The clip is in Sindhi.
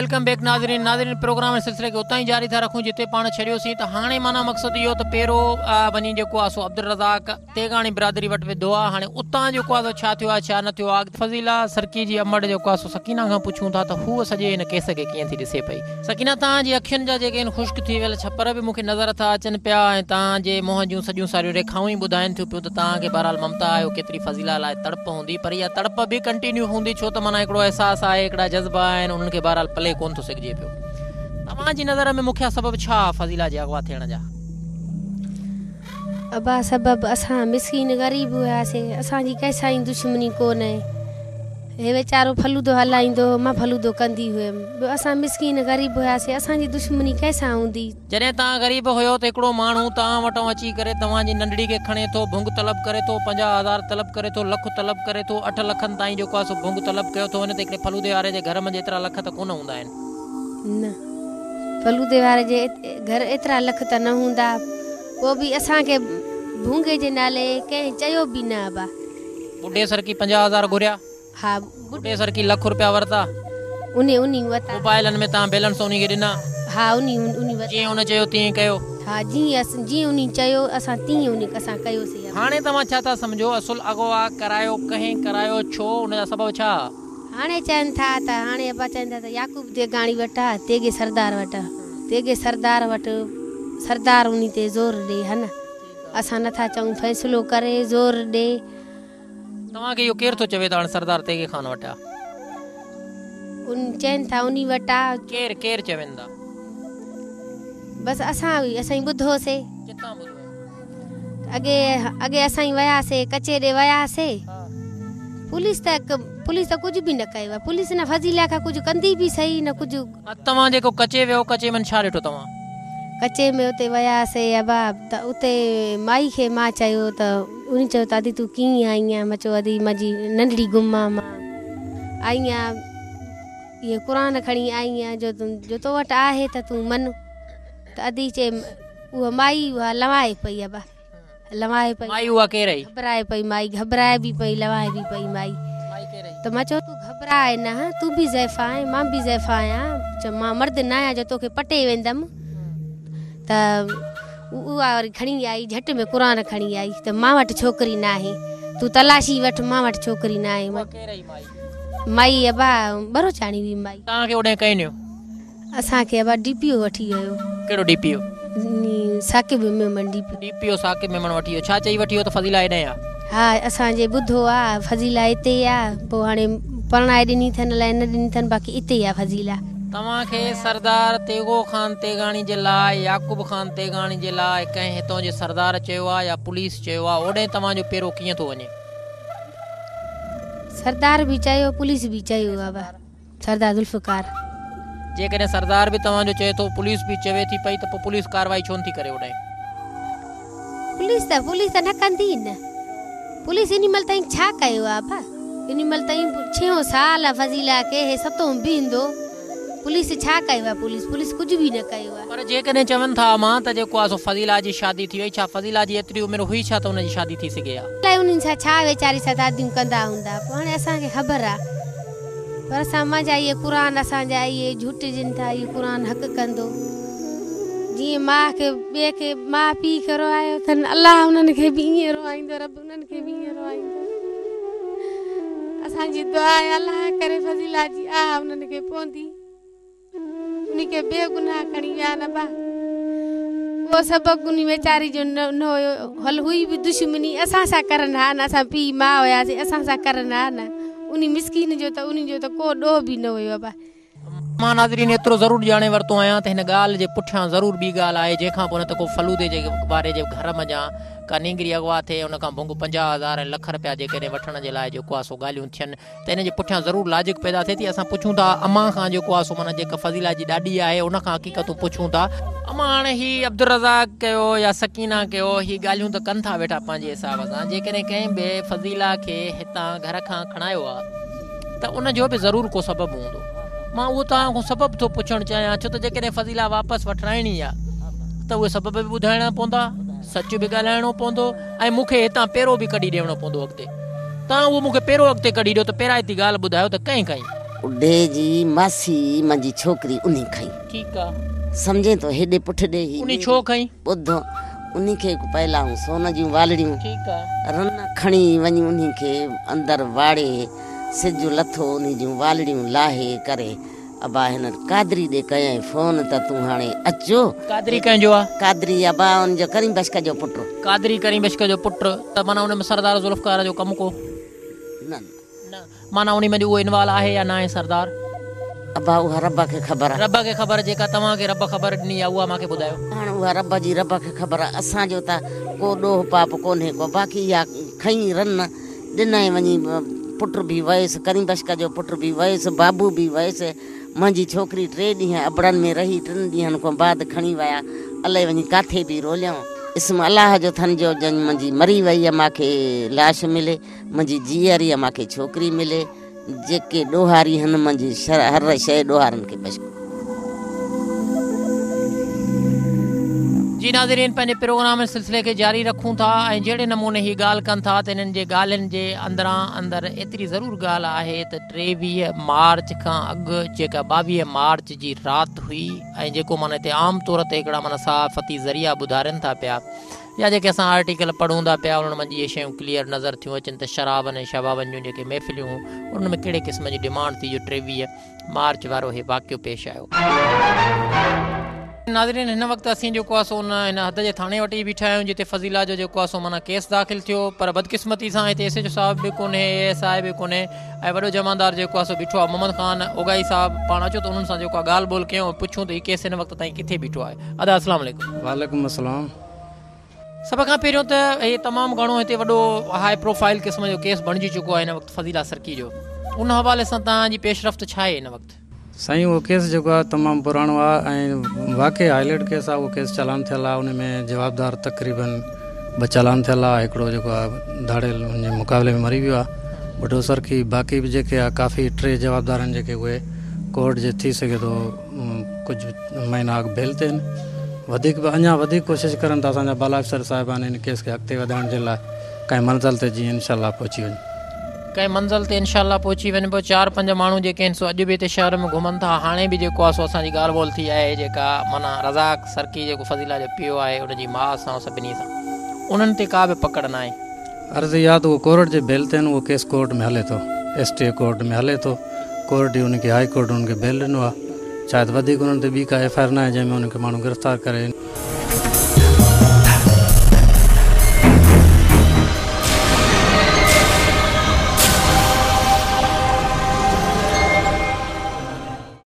Welcome back ناظرين ناظرين پروگرام جي سلسلي کي اتان ئي جاري ٿا رکون جتي پاڻ ڇڏيوسين ته هاڻي معنيٰ مقصد اهو ته پيرو وڃي جيڪو آ سو عبدالرزاق تيغاڻي برادري وٽ وڌو آ هاڻي اتان جيڪو آ سو ڇا ٿيو آ ڇا نه ٿيو آ فضيلا سرڪي جي امڙ جيڪو آ سو سڪينا کان پڇون ٿا ته هوء سڄي هن ڪيس کي ڪيئن ٿي ڏسي پئي. سڪينا توهان جي اکين جا جيڪي هن خشڪ ٿي ويل ڇپر به مون کي نظر ٿا اچن پيا ۽ توهان جي منهن جون سڄيون ساريون ريکائون ئي ٻڌائين ٿيون پيون ته توهان کي بهرحال ممتا آهي ڪيتري فضيلا لاء تڙپ هوندي پر اها تڙپ به ڪنٽينيو هوندي ڇو ته معنيٰ هڪڙو احساس آهي هڪڙا جذبا آهن انهن کي بهرحال پلي ڪونه ٿو سگهجي پيو. توهان جي نظر ۾ مکيه سبب ڇا آهي فضيلا جي اغوا ٿيڻ جا؟ ابا سبب اسان مسڪين غريب هياسي اسان جي ڪنهن سان ئي دشمني ڪو نه هي ويچارو فلودو هلائيندو هو مان فلودو ڪندي هيم ٻيو اسان مسڪين غريب هياسي اسان جي دشمني ڪنهن سان هوندي. جڏهن توهان غريب هيو ته هڪڙو ماڻهو توهان وٽان اچي ڪري توهان جي ننڍڙي کي کڻي ٿو ڀنگ طلب ڪري ٿو 50 هزار طلب ڪري ٿو لک طلب ڪري ٿو اٺ لکن تائين جيڪو آهي سو ڀنگ طلب ڪيو ٿو وڃي ته هڪڙي فلودي واري جي گهر منجهه ايترا لک ته ڪونه هوندا آهن. نه فلودي واري جي گهر ايترا لک ته نه هوندا. پوء به اسان کي ڀونگي جي نالي ڪنهن چيو به نه ابا. ٻڍي سرڪي 50 هزار گهريا. ها. ٻڍي سرڪي لک روپيا ورتا. انهي انهي ورتا. موبائلن ۾ تان بيلنس انهي کي ڏنا. ها انهي انهي ورتا. جيئن ان چيو تيئن ڪيو. ها جيئن جيئن انهي چيو اسان تيئن انهي اسان ڪيوسي. هاڻي توهان ڇا ٿا سمجهو اصل اغوا ڪرايو ڪنهن ڪرايو ڇو ان جا سبب ڇا ها؟ هاڻي چون ٿا ته هاڻي ابا چون ٿا ته يعقوب تيغاڻي وٽ آ تيغي سردار وٽ آ تيغي سردار وٽ سردار انهي تي زور ڏي ها نه اسان نٿا چئون فيصلو ڪري زور ڏي. توهان کي اهو ڪير ٿو چوي ته هاڻي سردار تيغي خان وٽ آ؟ ان چون ٿا انهي وٽ آ. ڪير ڪير چون ٿا؟ بس اسان اسان ٻڌوسي. ڪٿان ٻڌو؟ اڳي اڳي اسان ئي وياسي ڪچي ڏي وياسي پوليس ته پوليس ته ڪجهه به نه ڪيو آهي پوليس نه فضيلا کان ڪجهه ڪندي به سهي نه ڪجهه. توهان جيڪو ڪچي ويو ڪچي ۾ ڇا ڏٺو توهان؟ ڪچي ۾ اتي وياسي ابا ته اتي مائي کي مان چيو ته انهي چيو ته ادي تون ڪيئن آئي آهين مان چيو ادي منهنجي ننڍڙي گم آ مان آئي آهيان اهي قرآن کڻي آئي آهيان جو جو تو وٽ آهي ته تون مڃ ته ادي چي اها مائي اها لنوائي پئي ابا لنوائي پئي. مائي اها ڪير هئي؟ گهٻرائي پئي مائي گهٻرائي به پئي لنوائي به پئي مائي. مائي ڪير هئي؟ ته مان چيو تون گهٻراء نه تون به ضعيفه آهين مان به ضعيفه آهيان چيو مان مرد نه آهيان جو توکي پٽي ويندم ته اها وري کڻي آئي جهٽ ۾ قرآن کڻي آئي ته مان وٽ ڇوڪري ناهي تون تلاشي وٺ مان وٽ ڇوڪري ناهي. اها ڪير هئي مائي؟ مائي ابا ٻروچاڻي هئي مائي. توهان کي اوڏانهن ڪنهن نيو؟ اسان کي ابا ڊي پي او وٺي ويو. ڪهڙو D P O? Saqib Memon D P O. D P O Saqib Memon وٺي ويو. ڇا چئي وٺي ويو ته فضيلا هيڏانهن آ؟ ها اسان جي ٻڌو آ فضيلا اتي آ پوء هاڻي پرڻائي ڏني ٿن الائي نه ڏني ٿن باقي اتي آ فضيلا. توهان کي سردار تيغو خان تيغاڻي جي لاء يعقوب خان تيغاڻي جي لاء ڪنهن هتون جي سردار چيو آ يا پوليس چيو آ اوڏانهن توهان جو پيرو ڪيئن ٿو وڃي؟ سردار به چيو پوليس به چيو ابا. سردار ذوالفقار. جيڪڏهن سردار به توهان جو چئي ٿو پوليس به چوي ٿي پئي ته پوء پوليس ڪارروائي ڇو نٿي ڪري اوڏانهن؟ پوليس ته پوليس ته نه ڪندي نه پوليس انهي مهل تائين ڇا ڪيو آ ابا انهي مهل تائين ڇهون سال آ فضيلا کي هي ستون بيهندو پوليس ڇا ڪيو آ پوليس پوليس ڪجهه به نه ڪيو آ. پر جيڪڏهن چون ٿا امان ته جيڪو آ سو فضيلا جي شادي ٿي وئي ڇا فضيلا جي ايتري عمر هئي ڇا ته ان جي شادي ٿي سگهي ها. الائي انهن سان ڇا ويچاري سان داديون ڪندا هوندا پوء هاڻي اسان کي خبر آ. پر اسان مانجا اهي قرآن اسان جا اهي جهٽجن ٿا اهي قرآن حق ڪندو جيئن ماء کي ٻئي کي ماء پيء کي روئايو اٿن الله انهن کي به ائين روئائيندو رب انهن کي به ائين روئائيندو اسان جي دعا آهي الله ڪري فضيلا جي آه انهن کي پوندي. انهي کي بي گناهه کڻي ويا نه ابا اهو سبق انهي ويچاري جو نه هيو هل هئي به دشمني اسان سان ڪرن ها نه اسان پيء ماء هياسين اسان سان ڪرن ها نه انهي مسڪين جو ته انهي جو ته ڪو ڏوهه به نه هيو ابا. مان ناظرين ايترو ضرور ڄاڻي ورتو آهيان ته هن ڳالهه جي پٺيان ضرور ٻي ڳالهه آهي جنهن کان پوء نه ته ڪو فلودي جي واري جي گهر منجهان ڪا نينگري اغوا ٿئي ان کان ڀنگ 50 هزار ۽ لک رپيا جيڪڏهن وٺڻ جي لاء جيڪو آهي سو ڳالهيون ٿين ته ان جي پٺيان ضرور لاجڪ پيدا ٿئي ٿي. اسان پڇون ٿا امان کان جيڪو آ سو معنيٰ جيڪا فضيلا جي ڏاڏي آهي ان کان حقيقتون پڇون ٿا. امان هاڻي هي عبدالرزاق ڪيو يا سڪينه ڪيو هي ڳالهيون ته ڪن ٿا ويٺا پنهنجي حساب سان جيڪڏهن ڪنهن به فضيلا کي هتان گهر کان کڻايو آ ته ان جو به ضرور ڪو سبب هوندو. مان اهو توهان کان سبب ٿو پڇڻ چاهيان ڇو ته جيڪڏهن فضيلا واپس وٺرائڻي آ ته اهي سبب به ٻڌائڻا پوندا سچ به ڳالهائڻو پوندو ۽ مون کي هتان پيرو به ڪڍي ڏيڻو پوندو اڳتي. توهان اهو مون کي پيرو اڳتي ڪڍي ڏيو ته پيرائتي ڳالهه ٻڌايو ته ڪنهن ڪئي؟ اڍي جي ماسي منهنجي ڇوڪري انهي کنئي. ٺيڪ آ. سمجهين ٿو هيڏي پٺ ڏي هي. انهي ڇو کنئي؟ ٻڌ انهي کي پيل آهون سون جون والڙيون. ٺيڪ آ. رن کڻي وڃي انهي کي اندر واڙي سج لٿو انهي جون والڙيون لاهي ڪري ابا هن قادري ڏي ڪيائين فون ته تون هاڻي اچ. قادري ڪنهن جو آ؟ قادري ابا ان جو ڪريم بشڪ جو پٽ. قادري ڪريم بشڪ جو پٽ ته معنيٰ ان ۾ سردار ذوالفقار جو ڪم ڪو؟ نه. نه معنيٰ انهي ۾ اهو انوال آهي يا ناهي سردار؟ ابا اها رب کي خبر آ. رب کي خبر جيڪا توهان کي رب خبر ڏني آ اها مان کي ٻڌايو. هاڻ اها رب جي رب کي خبر آ اسان جو ته ڪو ڏوهه پاپ ڪونهي ڪو باقي اها کنئي رن ڏنائين وڃي پٽ به ويس ڪريم بشڪ جو پٽ به ويس بابو به ويس منهنجي ڇوڪري ٽي ڏينهن ابڙن ۾ رهي ٽن ڏينهن کان بعد کڻي ويا الائي وڃي ڪاٿي به روليائون. اسم الله جو ٿن جو جن منهنجي مري وئي مان کي لاش ملي. منهنجي جيئري مان کي ڇوڪري ملي، جيڪي ڏوهاري هن منهنجي هر شيء ڏوهارن کي بخش. جي ناظرين پنهنجي پروگرام جي سلسلي کي جاري رکون ٿا ۽ جهڙي نموني هي ڳالهه ڪن ٿا ته انهن جي ڳالهين جي اندران اندر ايتري ضرور ڳالهه آهي ته 23 مارچ کان اڳ جيڪا 22 مارچ جي رات هئي ۽ جيڪو معنيٰ هتي عام طور تي هڪڙا معنيٰ صحافتي ذريعا ٻڌارين ٿا پيا يا جيڪي اسان آرٽيڪل پڙهون ٿا پيا انهن منجهه اهي شيون ڪليئر نظر ٿيون اچن ته شرابن ۽ شبابن جون جيڪي محفليون هون انهن ۾ ڪهڙي قسم جي ڊمانڊ ٿي جو 23 مارچ وارو هي واقعو پيش آيو. ناظرين هن وقت اسين جيڪو آهي سو ان هن حد جي ٿاڻي وٽ ئي بيٺا آهيون جتي فضيلا جو جيڪو آهي سو معنيٰ ڪيس داخل ٿيو پر بدقسمتي سان هتي ايس ايڇ او صاحب به ڪونهي اي ايس I به ڪونهي ۽ وڏو جمعدار جيڪو آهي سو بيٺو آهي محمد خان اوڳاهي صاحب پاڻ اچو ته انهن سان جيڪو آهي ڳالهه ٻولهه ڪيون ۽ پڇون ته هي ڪيس هن وقت تائين ڪٿي بيٺو آهي ادا السلام عليڪم. وعليڪم السلام. سڀ کان پهريون ته هي تمام گهڻو هتي وڏو هاء پروفائيل قسم جو ڪيس بڻجي چڪو آهي هن وقت فضيلا سرڪي جو ان حوالي سان توهان جي پيش رفت ڇا آهي هن وقت؟ سائين اهو ڪيس جيڪو آهي تمام پراڻو آهي ۽ واقعي هائي ليڊ ڪيس آهي اهو ڪيس چالان ٿيل آهي ان ۾ جوابدار تقريبن ٻه چالان ٿيل آهي هڪڙو جيڪو آهي ڌاڙيل ان جي مقابلي ۾ مري ويو آهي ٻڍو سرڪي باقي به جيڪي آهي ڪافي ٽي جوابدار آهن جيڪي اهي ڪورٽ جي ٿي سگهي ٿو ڪجهه مهينا اڳ بيل تي آهن وڌيڪ به اڃا وڌيڪ ڪوشش ڪرن ته اسان جا بالا افسر صاحبان ان ڪيس کي اڳتي وڌائڻ جي لاء ڪنهن منزل تي جيئن انشاء الله پهچي وڃي. ڪنهن منزل تي انشاء الله پهچي وڃبو چار پنج ماڻهو جيڪي آهن سو اڄ به هتي شهر ۾ گهمن ٿا هاڻي به جيڪو آهي سو اسان جي ڳالهه ٻولهه ٿي آهي جيڪا معنيٰ رزاق سرڪي جيڪو فضيلا جو پيء آهي ان جي ماء سان سڀني سان انهن تي ڪا به پڪڙ ناهي. عرض اها ته اهو ڪورٽ جي بيل تي آهن اهو ڪيس ڪورٽ ۾ هلي ٿو ايس ٽي اي ڪورٽ ۾ هلي ٿو ڪورٽ ئي ان کي هائي ڪورٽ انهن کي بيل ڏنو آهي شايد وڌيڪ انهن تي ٻي ڪا ايف I R ناهي جنهن ۾ انهن کي ماڻهو گرفتار ڪري.